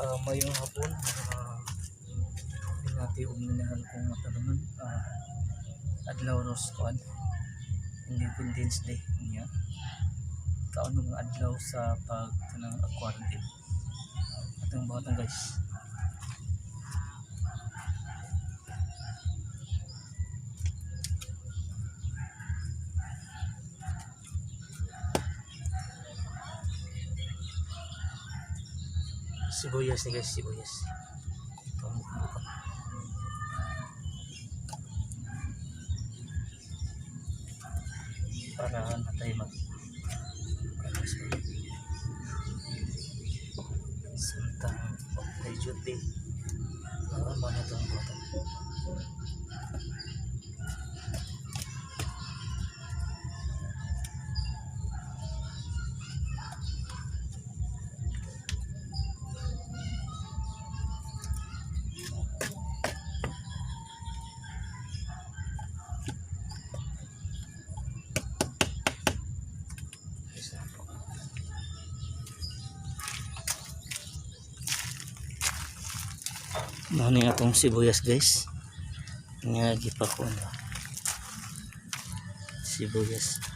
Mayong hapon, binati og minahal kong mataluman. Adlaw ros kuan, Independence Day niya. Kaunong adlaw sa pag kanang quarantine. Atong buhatan, guys. Sibuyas ni, guys, sibuyas. Ito ang buka. Para na tayo mag kanas ba? Samtang may duty. Mo na itong buhatan. Isa po. Mao ni atong sibuyas, guys. Nga gipako na. Sibuyas.